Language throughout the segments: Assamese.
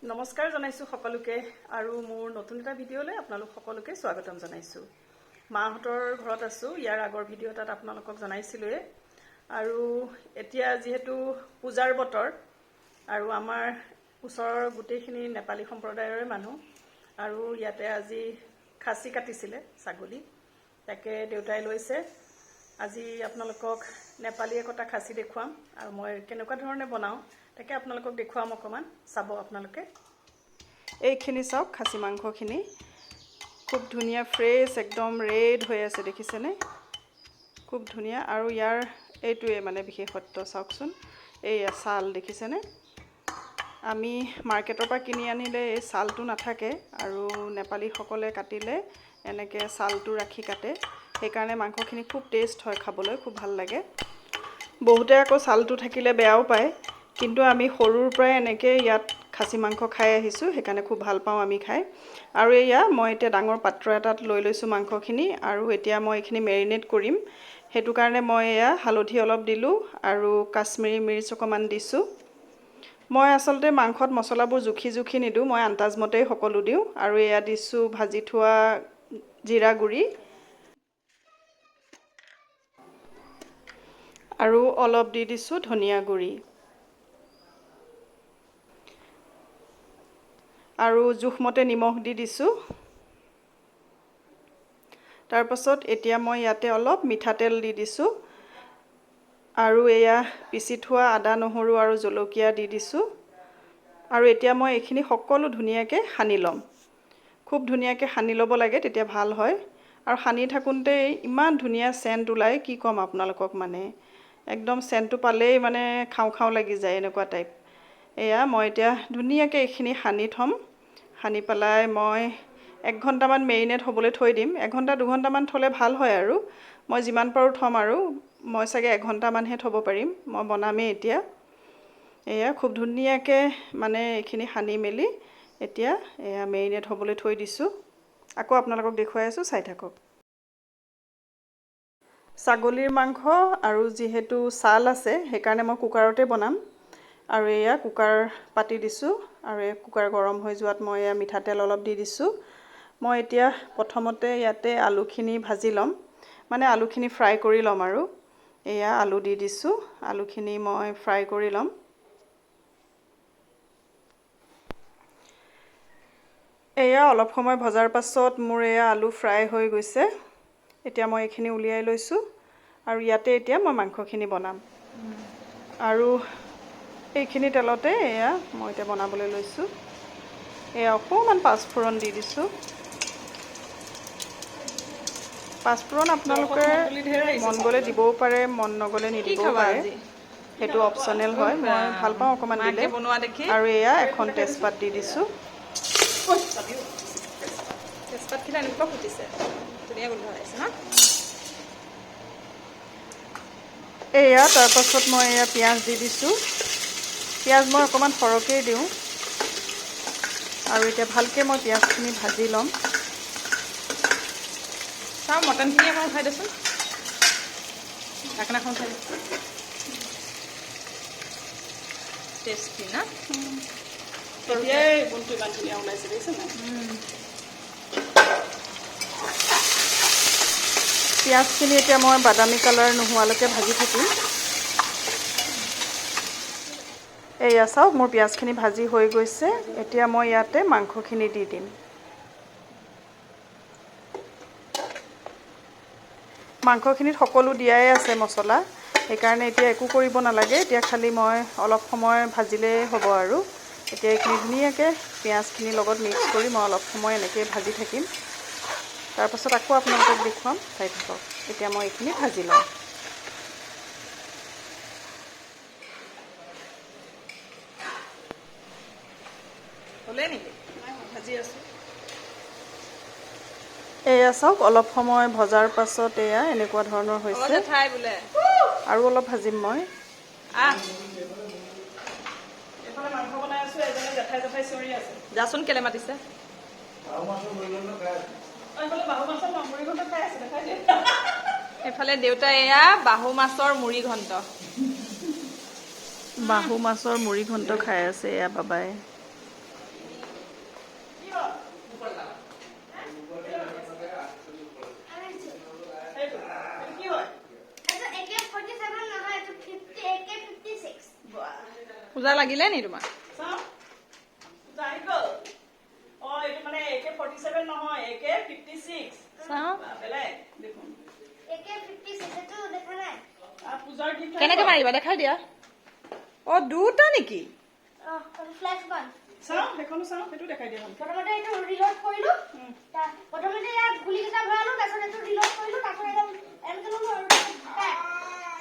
নমস্কাৰ জনাইছোঁ সকলোকে আৰু মোৰ নতুন এটা ভিডিঅ'লৈ আপোনালোক সকলোকে স্বাগতম জনাইছোঁ। মাহঁতৰ ঘৰত আছোঁ, ইয়াৰ আগৰ ভিডিঅ' এটাত আপোনালোকক জনাইছিলোঁৱে। আৰু এতিয়া যিহেতু পূজাৰ বতৰ আৰু আমাৰ ওচৰৰ গোটেইখিনি নেপালী সম্প্ৰদায়ৰে মানুহ আৰু ইয়াতে আজি খাচী কাটিছিলে ছাগলী, তাকে দেউতাই লৈছে। আজি আপোনালোকক নেপালীয়ে কটা খাচী দেখুৱাম আৰু মই কেনেকুৱা ধৰণে বনাওঁ তাকে আপোনালোকক দেখুৱাম, অকণমান চাব আপোনালোকে। এইখিনি চাওক খাচী মাংসখিনি খুব ধুনীয়া ফ্ৰেছ একদম ৰেড হৈ আছে, দেখিছেনে? খুব ধুনীয়া। আৰু ইয়াৰ এইটোৱে মানে বিশেষত্ব, চাওকচোন এইয়া ছাল দেখিছেনে? আমি মাৰ্কেটৰ পৰা কিনি আনিলে এই ছালটো নাথাকে আৰু নেপালীসকলে কাটিলে এনেকৈ ছালটো ৰাখি কাটে, সেইকাৰণে মাংসখিনি খুব টেষ্ট হয় খাবলৈ, খুব ভাল লাগে। বহুতে আকৌ ছালটো থাকিলে বেয়াও পায়, কিন্তু আমি সৰুৰ পৰাই এনেকৈ ইয়াত খাচী মাংস খাই আহিছোঁ, সেইকাৰণে খুব ভাল পাওঁ আমি খাই। আৰু এয়া মই এতিয়া ডাঙৰ পাত্ৰ এটাত লৈ লৈছোঁ মাংসখিনি আৰু এতিয়া মই এইখিনি মেৰিনেট কৰিম। সেইটো কাৰণে মই এয়া হালধি অলপ দিলোঁ আৰু কাশ্মীৰী মিৰ্চ অকণমান দিছোঁ। মই আচলতে মাংসত মছলাবোৰ জুখি জুখি নিদিওঁ, মই আন্দাজমতেই সকলো দিওঁ। আৰু এয়া দিছোঁ ভাজি থোৱা জিৰা গুড়ি আৰু অলপ দি দিছোঁ ধনিয়া গুড়ি আৰু জোখমতে নিমখ দি দিছোঁ। তাৰপাছত এতিয়া মই ইয়াতে অলপ মিঠাতেল দি দিছোঁ আৰু এয়া পিচি থোৱা আদা নহৰু আৰু জলকীয়া দি দিছোঁ। আৰু এতিয়া মই এইখিনি সকলো ধুনীয়াকৈ সানি ল'ম। খুব ধুনীয়াকৈ সানি ল'ব লাগে, তেতিয়া ভাল হয়। আৰু সানি থাকোঁতে ইমান ধুনীয়া চেণ্ট ওলায়, কি ক'ম আপোনালোকক, মানে একদম চেণ্টটো পালেই মানে খাওঁ খাওঁ লাগি যায় এনেকুৱা টাইপ। এয়া মই এতিয়া ধুনীয়াকৈ এইখিনি সানি থ'ম। সানি পেলাই মই 1 ঘণ্টামান মেৰিনেট হ'বলৈ থৈ দিম। 1 ঘণ্টা 2 ঘণ্টামান থ'লে ভাল হয় আৰু মই যিমান পাৰোঁ থ'ম আৰু মই চাগে 1 ঘণ্টামানহে থ'ব পাৰিম, মই বনামেই এতিয়া। এয়া খুব ধুনীয়াকৈ মানে এইখিনি সানি মেলি এতিয়া এয়া মেৰিনেট হ'বলৈ থৈ দিছোঁ। আকৌ আপোনালোকক দেখুৱাই আছোঁ, চাই থাকক। ছাগলীৰ মাংস আৰু যিহেতু ছাল আছে সেইকাৰণে মই কুকাৰতে বনাম। আৰু এয়া কুকাৰ পাতি দিছোঁ আৰু এই কুকাৰ গৰম হৈ যোৱাত মই এয়া মিঠাতেল অলপ দি দিছোঁ। মই এতিয়া প্ৰথমতে ইয়াতে আলুখিনি ভাজি ল'ম, মানে আলুখিনি ফ্ৰাই কৰি ল'ম। আৰু এয়া আলু দি দিছোঁ, আলুখিনি মই ফ্ৰাই কৰি ল'ম। এয়া অলপ সময় ভজাৰ পাছত মোৰ এয়া আলু ফ্ৰাই হৈ গৈছে। এতিয়া মই এইখিনি উলিয়াই লৈছোঁ আৰু ইয়াতে এতিয়া মই মাংসখিনি বনাম। আৰু এইখিনি তেলতে এয়া মই এতিয়া বনাবলৈ লৈছোঁ। এয়া অকণমান পাঁচফোৰণ দি দিছোঁ। পাঁচফোৰণ আপোনালোকে মন গ'লে দিবও পাৰে, মন নগ'লে নিদিবও পাৰে, সেইটো অপশ্যনেল হয়। মই ভাল পাওঁ অকণমান দিলে। আৰু এয়া এখন তেজপাত দি দিছোঁ। এয়া তাৰপাছত মই এয়া পিঁয়াজ দি দিছোঁ। পিঁয়াজ মই অকণমান সৰহকৈয়ে দিওঁ। আৰু এতিয়া ভালকৈ মই পিঁয়াজখিনি ভাজি ল'ম। চাওঁ মটনখিনি অকণ খাই দেচোন, ঢাকনাখন খাই টেষ্টি না? এতিয়াই গোন্ধটো ইমান ধুনীয়া ওলাইছে, দেখিছে নাই? পিঁয়াজখিনি এতিয়া মই বাদামী কালাৰ নোহোৱালৈকে ভাজি থাকিম। এয়া চাওক মোৰ পিঁয়াজখিনি ভাজি হৈ গৈছে। এতিয়া মই ইয়াতে মাংসখিনি দি দিম। মাংসখিনিত সকলো দিয়াই আছে মছলা, সেইকাৰণে এতিয়া একো কৰিব নালাগে। এতিয়া খালি মই অলপ সময় ভাজিলেই হ'ব। আৰু এতিয়া এইখিনি ধুনীয়াকৈ পিঁয়াজখিনিৰ লগত মিক্স কৰি মই অলপ সময় এনেকৈ ভাজি থাকিম। তাৰপাছত আকৌ আপোনালোকক দেখুৱাম, চাই থাকক। এতিয়া মই এইখিনি ভাজি লওঁ। ভাজি আছোঁ। এয়া চাওক অলপ সময় ভজাৰ পাছত এয়া এনেকুৱা ধৰণৰ হৈছে। আৰু অলপ ভাজিম মই। যাচোন কেলে মাতিছে। এইফালে দেউতাই এয়া বাহু মাছৰ মুড়ি ঘণ্ট, বাহু মাছৰ মুড়ি ঘণ্ট খাই আছে এয়া বাবাই। পূজা লাগিলে নি তোমাৰ? চাওঁ, পূজা আহি গ'ল। অ, এইটো মানে AK-47 নহয়, AK-56। চাওঁ। বেলেগ দেখোন। AK-56 এইটো দেখা নাই। পূজাৰ গিফ্ট। কেনেকে মাৰিবা দেখাই দিয়া। অ, দুটা নেকি? অ, ফ্লেছ গান। চাওঁ, সেইখনো চাওঁ, সেইটো দেখাই দিয়া ভালকে। প্ৰথমতে এইটো ৰিলোড কৰিলো। প্ৰথমতে ইয়াত গুলিকেইটা ভৰালো, তাৰপিছত এইটো ৰিলোড কৰিলো, তাৰপিছত একদম এনেকে ললো আৰু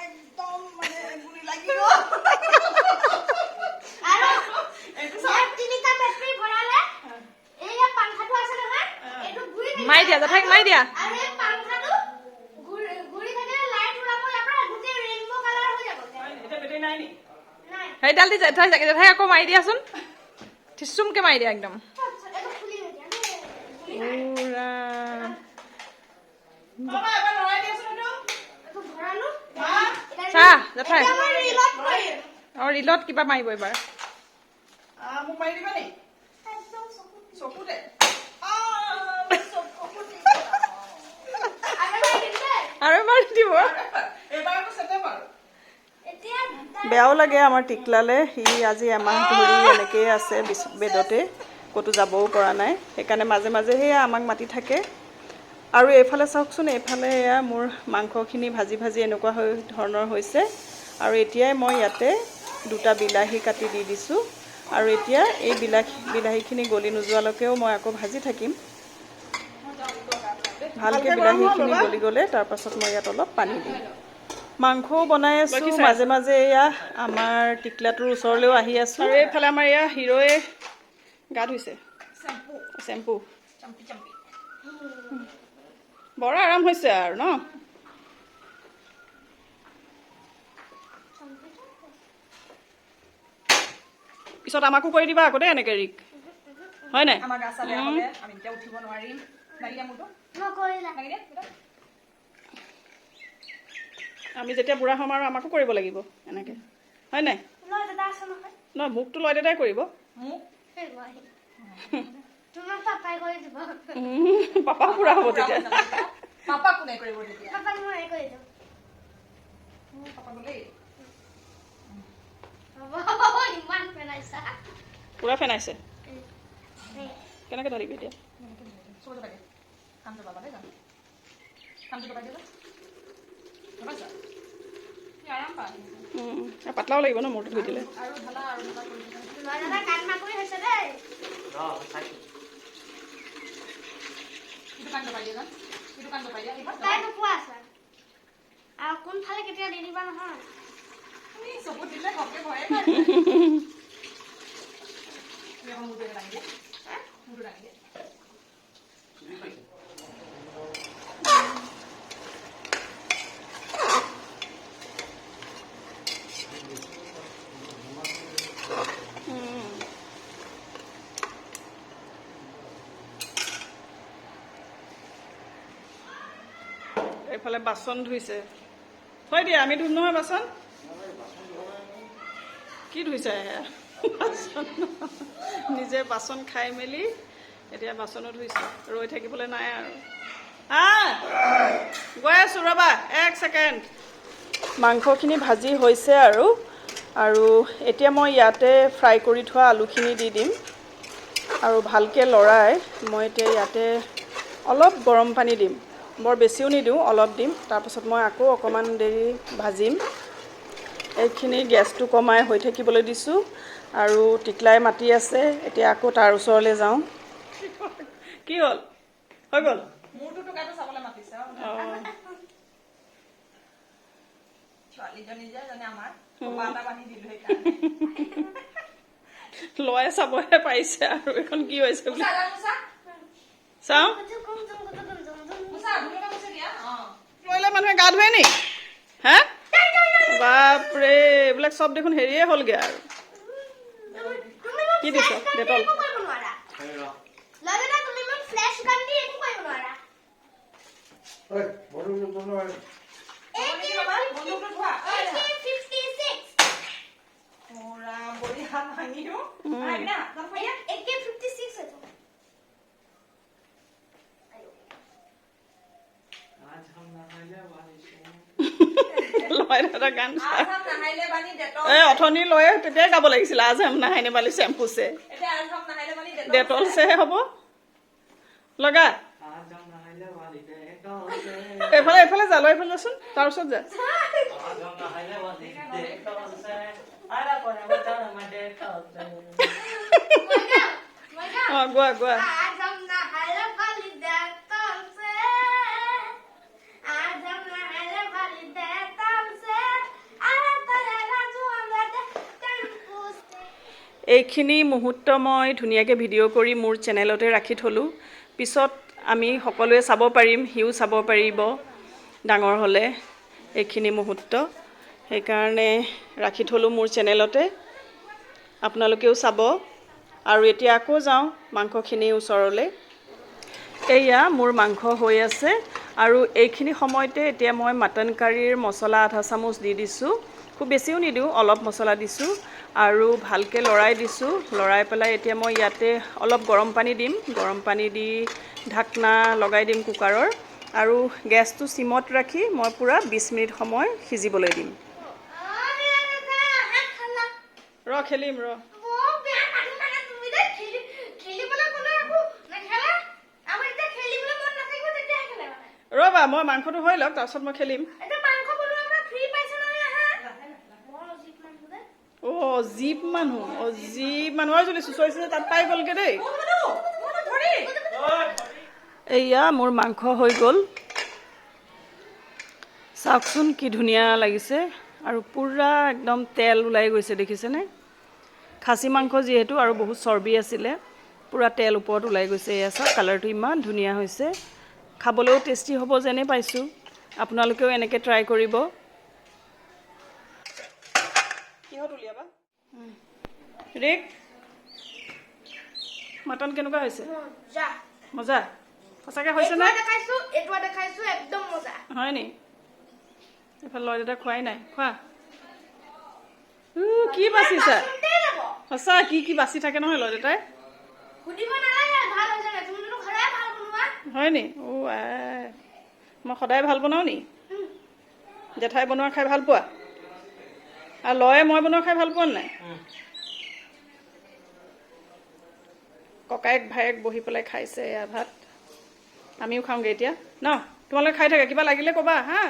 একদম মানে গুলি লাগি গ'ল। আৰু ইয়াত তিনিটা বেটাৰী ভৰালে এই ইয়াত পাংখাটো আছে নহয়, এইটো ঘূৰি থাকিব। মাৰি দিয়া জেঠাইক, মাৰি দিয়া। আৰু এই পাংখাটো ঘূৰি থাকিলে লাইট ওলাব ইয়াৰ পৰা, গোটেই ৰেইনব' কালাৰ হৈ যাব। এতিয়া বেটেৰী নাই নি? নাই। সেইডাল দি জেঠাই জেঠাই আকৌ মাৰি দিয়াচোন, থিচুমকে মাৰি দিয়া একদম। এইটো খুলি নিদিয়া। উৰা। বাবা, এবাৰ লৰাই দিয়াচোন এইটো। এইটো ভৰালো। চা জেঠাই। এতিয়া মই ৰিলোড কৰিম। অ, ৰিলত কিবা মাৰিব এইবাৰ। মোক মাৰি দিবা নি? একদম চকুত। চকুতে। আৰু এবাৰ দিম দেই। আৰু এবাৰ দিব। এবাৰ আকৌ চেটেপ আৰু। এতিয়া বেয়াও লাগে আমাৰ টিকলালে, সি আজি এমাহ ধৰি এনেকেই আছে বেডতে, ক'তো যাবও পৰা নাই। সেইকাৰণে মাজে মাজে সেয়া আমাক মাতি থাকে। আৰু এইফালে চাওকচোন, এইফালে এয়া মোৰ মাংসখিনি ভাজি ভাজি এনেকুৱা হৈ ধৰণৰ হৈছে। আৰু এতিয়াই মই ইয়াতে দুটা বিলাহী কাটি দি দিছোঁ। আৰু এতিয়া এই বিলাহীখিনি গলি নোযোৱালৈকেও মই আকৌ ভাজি থাকিম। ভালকৈ বিলাহীখিনি গলি গ'লে তাৰপাছত মই ইয়াত অলপ পানী দিম। মাংসও বনাই আছোঁ, মাজে মাজে এয়া আমাৰ টিকলাটোৰ ওচৰলৈও আহি আছোঁ। আৰু এইফালে আমাৰ এয়া হিৰ'য়ে গা ধুইছে, চেম্পু। বৰ আৰাম হৈছে আৰু ন? পিছত আমাকো কৰি দিবা আকৌ দেই এনেকে ৰিক, হয় নাই? আমাৰ গা চা বেয়া হ'লে আমি তেতিয়া উঠিব নোৱাৰিম। লাগি দিয়া মোৰটো। নকৰিলা। লাগি দিয়া বেটা। আমি যেতিয়া বুঢ়া হ'ম আৰু আমাকো কৰিব লাগিব এনেকে, হয় নাই? লৈ দাদা আছে নহয়। নহয়, মোকতো লয় দাদাই কৰিব। মোক। তোমাক পাপাই কৰি দিব। পাপাও বুঢ়া হ'ব তেতিয়া। পাপা কোনে কৰিব তেতিয়া? পাপাক মই কৰি দিম। পাপা গ'লেই। হ'ব, ইমান পেলাইছা। পুৰা ফেনাইছে। কেনেকে ঢালিবি এতিয়া? চবতে লাগে। কামটো পাবা দেই, যাম। কামটো দবাই দিয়া। দবাইছা? আৰাম পা। আৰু পাতলাও লাগিব ন মূৰটো ধুই দিলে। আৰু ঢালা, আৰু ঢালা কৰি দিবা। লয় দাদা কাণ মাকুৰি হৈছে দেই। ইটো কাণ দবাই দিয়া, যাম। ইটো কাণ দবাই দিয়া এইবাৰ। তাই নোপোৱা আছে আৰু কোনফালে কেতিয়া দি দিবা নহয়। তুমি চকুত দিলে ঘপকে ভয়ে খাই যায়। তুমি অকণ মূৰটো দাঙি দিয়া, মূৰটো দাঙি দিয়া। এইফালে বাচন ধুইছে, থৈ দিয়া, আমি ধুম নহয় বাচন। কি ধুইছে এয়া? বাচন। নিজে বাচন খাই মেলি এতিয়া বাচনো ধুইছে, ৰৈ থাকিবলৈ নাই আৰু। হা, গৈ আছোঁ ৰ'বা এক ছেকেণ্ড। মাংসখিনি ভাজি হৈছে আৰু আৰু এতিয়া মই ইয়াতে ফ্ৰাই কৰি থোৱা আলুখিনি দি দিম। আৰু ভালকৈ লৰাই মই এতিয়া ইয়াতে অলপ গৰম পানী দিম, বৰ বেছিও নিদিওঁ, অলপ দিম। তাৰপাছত মই আকৌ অকণমান দেৰি ভাজিম। এইখিনি গেছটো কমাই হৈ থাকিবলৈ দিছোঁ। আৰু টিকলাই মাতি আছে, এতিয়া আকৌ তাৰ ওচৰলৈ যাওঁ। কি হ'ল, হৈ গ'ল? মূৰটো টোকাটো চাবলৈ মাতিছে। অঁ। ছোৱালীজনী যে এজনী আমাৰ খোপা এটা বান্ধি দিলো সেইকাৰণে। লয়ে চাবহে পাৰিছে আৰু এইখন কি হৈছে বুলি। মুচা, মুচা। চাওঁ। মুচা, ধুনীয়াকে মুচি দিয়া, অ। কৰিলে মানুহে গা ধুৱে নি হা? বাপৰে, এইবিলাক চব দেখোন হেৰিয়ে হ'লগে আৰু। কি দিছ? ডেটল? একো কৰিব নোৱাৰা লয় দাদা, তুমি মোক ফ্লেছ গান দি একো কৰিব নোৱাৰা। বন্দুকটো ধোৱা। AK-56। পুৰা বঢ়িয়া হাত ভাঙিও আহিবি না, যাম খাই দিয়া। AK-56 এইটো। লয়। এটা গান। এই অথনি লৈ তেতিয়াই গাব লাগিছিলে। आज हम नहाने वाली शैम्पू से, ডেটল চেহে হ'ব। লগা এইফালে, এইফালে যা। লৈ এইফালে যাচোন, তাৰ ওচৰত যা। आज हम नहाने वाली डेटॉल से, आरा पर बचाना मैं डेटॉल से। মই গাওঁ, মই গাওঁ। অঁ, গোৱা গোৱা। आज हम नहाने वाली डेटॉल से, आज हम नहाने वाली डेटॉल से, आरा तोरा राजू আমরা টেম্পু से। এইখিনি মুহূৰ্ত মই ধুনীয়াকৈ ভিডিঅ' কৰি মোৰ চেনেলতে ৰাখি থ'লোঁ। পিছত আমি সকলোৱে চাব পাৰিম, সিও চাব পাৰিব ডাঙৰ হ'লে এইখিনি মুহূৰ্ত। সেইকাৰণে ৰাখি থ'লোঁ মোৰ চেনেলতে, আপোনালোকেও চাব। আৰু এতিয়া আকৌ যাওঁ মাংসখিনিৰ ওচৰলৈ। এয়া মোৰ মাংস হৈ আছে আৰু এইখিনি সময়তে এতিয়া মই মাটন কাৰীৰ মছলা আধা চামুচ দি দিছোঁ। খুব বেছিও নিদিওঁ, অলপ মছলা দিছোঁ আৰু ভালকৈ লৰাই দিছোঁ। লৰাই পেলাই এতিয়া মই ইয়াতে অলপ গৰম পানী দিম। গৰম পানী দি ঢাকনা লগাই দিম কুকাৰৰ আৰু গেছটো চিমত ৰাখি মই পূৰা 20 মিনিট সময় সিজিবলৈ দিম। ৰ, খেলিম ৰ। বৰ বেয়া মানুহ মানে তুমি দেই। খেলিবলৈ ক'লে আকৌ নেখেলা। আমাৰ যেতিয়া খেলিবলৈ মন নাথাকিব, তেতিয়াহে খেলে মানে। ৰ'বা, মই মাংসটো হৈ লওক, তাৰপিছত মই খেলিম। এতিয়া মাংস বনোৱা পৰা ফ্ৰী পাইছে নহয়। আহা, বৰ অজীৱ মানুহ দেই। অ' জীপ মানুহ, অজীৱ মানুহ। আৰু যদি চুঁচৰিছে তাত পাই গ'লগে দেই। এয়া মোৰ মাংস হৈ গ'ল। চাওকচোন কি ধুনীয়া লাগিছে আৰু পূৰা একদম তেল ওলাই গৈছে, দেখিছেনে? খাচী মাংস যিহেতু আৰু বহুত চৰ্বি আছিলে, পূৰা তেল ওপৰত ওলাই গৈছে। এয়া চাওক, কালাৰটো ইমান ধুনীয়া হৈছে। খাবলৈও টেষ্টি হ'ব যেনেই পাইছোঁ। আপোনালোকেও এনেকৈ ট্ৰাই কৰিব। কিহত উলিয়াবা? ৰিক, মাটন কেনেকুৱা হৈছে? মজা। মজা? সঁচাকৈ হৈছে নে? এইটো দেখাইছো, এইটো দেখাইছো, একদম মজা। হয় নি? এইফালে লয় দেউতা খোৱাই নাই। খোৱা। কি বাচিছা? বাচনতেই যাব। সঁচা, কি কি বাচি থাকে নহয় লয় দেউতাই। সুধিব নালাগে ভাল হৈছে নাই, তুমিতো সদায় ভাল বনোৱা। হয় নি? অ' আই, মই সদায় ভাল বনাওঁ নি? জেঠাই বনোৱা খাই ভাল পোৱা আৰু লয়ে মই বনোৱা খাই ভাল পোৱা নাই? ককায়েক ভায়েক বহি পেলাই খাইছে এয়া ভাত। আমিও খাওঁগৈ এতিয়া ন। তোমালোকে খাই থাকা, কিবা লাগিলে ক'বা হা।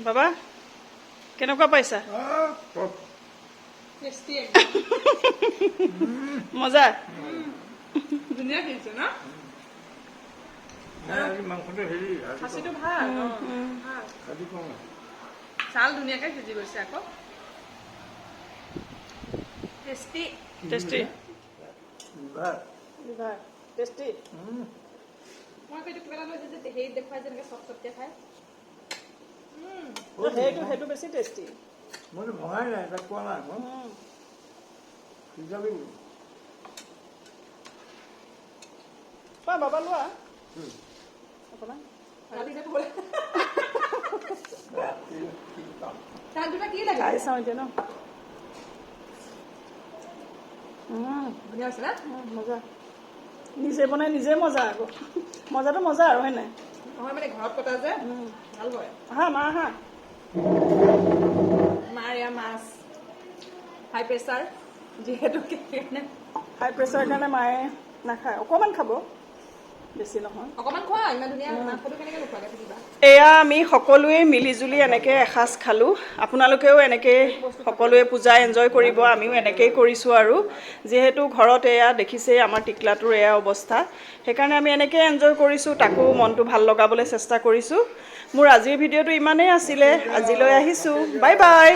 বাবা, কেনেকুৱা পাইছা? টেষ্টি। মজা। ধুনীয়া সিজিছে ন? নাই, আজি মাংসটো হেৰি খাচীটো ভাল, অ, ভাল। আজি কম। চাল ধুনীয়াকে সিজি গৈছে আকৌ। Tasty. Tasty. Liver. Liver tasty. মই আকৌ এইটো কিবা এটা লৈছে যে, হেৰিত দেখুৱাই যেনেকে চপ চপকে খায়। সেইটো বেছি টেষ্টি। মইতো ভঙাই নাই, তাক কোৱা নাই মই। সিজাবি বোলো। খোৱা বাবা, লোৱা অকণমান। ৰাতি যে খাবলৈ তাত দুটা কি লাগে? খাই চাওঁ এতিয়া ন। ধুনীয়া হৈছে না? মজা। নিজে বনাই নিজে মজা আকৌ। মজাটো মজা আৰু, হয় নাই? নহয়, মানে ঘৰত কটা যে ভাল হয়। আহা মা, আহা। মাৰ এয়া মাছ, হাই প্ৰেছাৰ যিহেতু, সেইকাৰণে। হাই প্ৰেছাৰৰ কাৰণে মায়ে নাখায়। অকণমান খাব, বেছি নহয়। অকণমান খোৱা, ইমান ধুনীয়া মাংসটো কেনেকৈ নোখোৱাকৈ থাকিবা? এয়া আমি সকলোৱে মিলিজুলি এনেকৈ এসাঁজ খালোঁ। আপোনালোকেও এনেকৈ সকলোৱে পূজা এনজয় কৰিব। আমিও এনেকেই কৰিছোঁ আৰু যিহেতু ঘৰত এয়া দেখিছেই আমাৰ টিকলাটোৰ এয়া অৱস্থা, সেইকাৰণে আমি এনেকৈ এনজয় কৰিছোঁ, তাকো মনটো ভাল লগাবলৈ চেষ্টা কৰিছোঁ। মোৰ আজিৰ ভিডিঅ'টো ইমানেই আছিলে। আজিলৈ আহিছোঁ, বাই বাই।